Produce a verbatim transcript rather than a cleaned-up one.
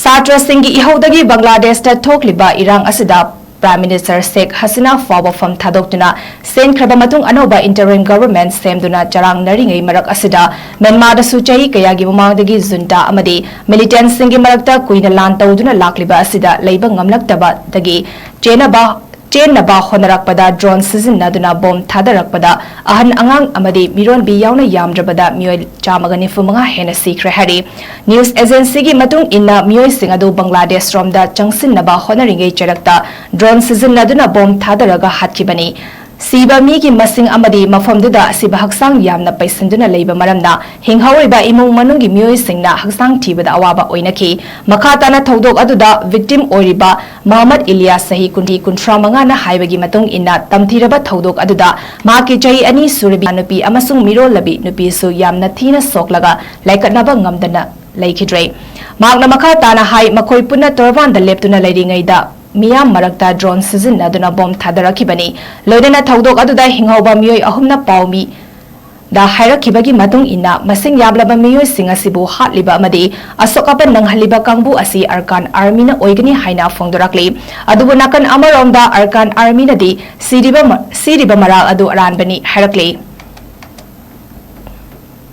ꯁꯥꯇ꯭ꯔꯁꯤꯡꯒꯤ ꯏꯍꯧꯗꯒꯤ ꯕꯪꯒ꯭ꯂꯥꯗꯦꯁꯇ ꯊꯣꯛꯂꯤꯕ ꯏꯔꯥꯡ ꯑꯁꯤꯗ Prime Minister Sheikh Hasina ꯐꯥꯎꯕ ꯐꯝ ꯊꯥꯗꯣꯛꯇꯨꯅ ꯁꯦꯝꯈ꯭ꯔꯕ ꯃꯇꯨꯡ ꯑꯅꯧꯕ interim government ꯁꯦꯝꯗꯨꯅ ꯆꯔꯥꯡꯅꯔꯤꯉꯩ ꯃꯔꯛ ꯑꯁꯤꯗ ꯃ꯭ꯌꯥꯟꯃꯥꯔꯗꯁꯨ ꯆꯍꯤ ꯀꯌꯥꯒꯤ ꯃꯃꯥꯡꯗꯒꯤ junta ꯑꯃꯗꯤ militantꯁꯤꯡꯒꯤ ꯃꯔꯛꯇ ꯀꯨꯏꯅ ꯂꯥꯟ ꯇꯧꯗꯨꯅ ꯂꯥꯛꯂꯤꯕ ꯑꯁꯤꯗ ꯂꯩꯕ ꯉꯝꯂꯛꯇꯕꯗꯒꯤ ꯆꯦꯟꯅꯕ ꯆꯦꯟꯅꯕ ꯍꯣꯠꯅꯔꯛꯄꯗ drone ꯁꯤꯖꯤꯟꯅꯗꯨꯅ bomb ꯊꯥꯗꯔꯛꯄꯗ ꯑꯍꯟ ꯑꯉꯥꯡ ꯑꯃꯗꯤ ꯃꯤꯔꯣꯟꯕꯤ ꯌꯥꯎꯅ ꯌꯥꯝꯗ꯭ꯔꯕꯗ ꯃꯤꯑꯣꯏ ꯆꯥꯝꯃꯒ ꯅꯤꯐꯨ ꯃꯉꯥ ꯍꯦꯟꯅ ꯁꯤꯈ꯭ꯔꯦ ꯍꯥꯏꯔꯤ꯫ News agencyꯒꯤ ꯃꯇꯨꯡ ꯏꯟꯅ ꯃꯤꯑꯣꯏꯁꯤꯡ ꯑꯗꯨ ꯕꯪꯒ꯭ꯂꯥꯗꯦꯁꯔꯣꯝꯗ ꯆꯪꯁꯤꯟꯅꯕ ꯍꯣꯠꯅꯔꯤꯉꯩ ꯆꯔꯛꯇ drone ꯁꯤꯖꯤꯟꯅꯗꯨꯅ bomb ꯊꯥꯗꯔꯒ ꯍꯥꯠꯈꯤꯕꯅꯤ꯫ ꯁꯤꯕ ꯃꯤꯒꯤ ꯃꯁꯤꯡ ꯑꯃꯗꯤ ꯃꯐꯝꯗꯨꯗ ꯑꯁꯤꯕ ꯍꯛꯆꯥꯡ ꯌꯥꯝꯅ ꯄꯩꯁꯤꯟꯗꯨꯅ ꯂꯩꯕ ꯃꯔꯝꯅ ꯍꯤꯡꯍꯧꯔꯤꯕ ꯏꯃꯨꯡ ꯃꯅꯨꯡꯒꯤ ꯃꯤꯑꯣꯏꯁꯤꯡꯅ ꯍꯛꯆꯥꯡ ꯊꯤꯕꯗ ꯑꯋꯥꯕ ꯑꯣꯏꯅꯈꯤ꯫ ꯃꯈꯥ ꯇꯥꯅ ꯊꯧꯗꯣꯛ ꯑꯗꯨꯗ victim ꯑꯣꯏꯔꯤꯕ ꯃꯣꯍꯝꯃꯗ ꯏꯂꯤꯌꯥꯁ ꯆꯍꯤ ꯀꯨꯟꯊ꯭ꯔꯥ ꯃꯉꯥꯅ ꯍꯥꯏꯕꯒꯤ ꯃꯇꯨꯡ ꯏꯟꯅ ꯇꯝꯊꯤꯔꯕ ꯊꯧꯗꯣꯛ ꯑꯗꯨꯗ ꯃꯍꯥꯛꯀꯤ ꯆꯍꯤ ꯑꯅꯤ ꯁꯨꯔꯕꯤ ꯅꯨꯄꯤ ꯑꯃꯁꯨꯡ ꯃꯤꯔꯣꯜꯂꯕꯤ ꯅꯨꯄꯤꯁꯨ ꯌꯥꯝꯅ ꯊꯤꯅ ꯁꯣꯛꯂꯒ ꯂꯥꯏꯀꯠꯅꯕ ꯉꯝꯗꯅ ꯂꯩꯈꯤꯗ꯭ꯔꯦ꯫ ꯃꯍꯥꯛꯅ ꯃꯈꯥ ꯇꯥꯅ ꯍꯥꯏ, ꯃꯈꯣꯏ ꯄꯨꯟꯅ ꯇꯣꯔꯕꯥꯟꯗ ꯂꯦꯞꯇꯨꯅ ꯂꯩꯔꯤꯉꯩꯗ ꯃꯤꯌꯥꯝ ꯃꯔꯛꯇ drone ꯁꯤꯖꯤꯟꯅꯗꯨꯅ bomb ꯊꯥꯗꯔꯛꯈꯤꯕꯅꯤ꯫ ꯂꯣꯏꯅꯅ ꯊꯧꯗꯣꯛ ꯑꯗꯨꯗ ꯍꯤꯡꯍꯧꯕ ꯃꯤꯑꯣꯏ ꯑꯍꯨꯝꯅ ꯄꯥꯎꯃꯤ ꯗ ꯍꯥꯏꯔꯛꯈꯤꯕꯒꯤ ꯃꯇꯨꯡ ꯏꯟꯅ ꯃꯁꯤꯡ ꯌꯥꯝꯂꯕ ꯃꯤꯑꯣꯏꯁꯤꯡ ꯑꯁꯤꯕꯨ ꯍꯥꯠꯂꯤꯕ ꯑꯃꯗꯤ ꯑꯁꯣꯛ ꯑꯄꯟ ꯅꯪꯍꯜꯂꯤꯕ ꯀꯥꯡꯕꯨ ꯑꯁꯤ Arakan Armyꯅ ꯑꯣꯏꯒꯅꯤ ꯍꯥꯏꯅ ꯐꯣꯡꯗꯣꯔꯛꯂꯤ꯫ ꯑꯗꯨꯕꯨ ꯅꯥꯀꯟ ꯑꯃꯔꯣꯝꯗ Arakan Armyꯅꯗꯤ ꯁꯤꯔꯤꯕ ꯃ-, ꯁꯤꯔꯤꯕ ꯃꯔꯥꯜ ꯑꯗꯨ ꯑꯔꯥꯟꯕꯅꯤ ꯍꯥꯏꯔꯛꯂꯤ꯫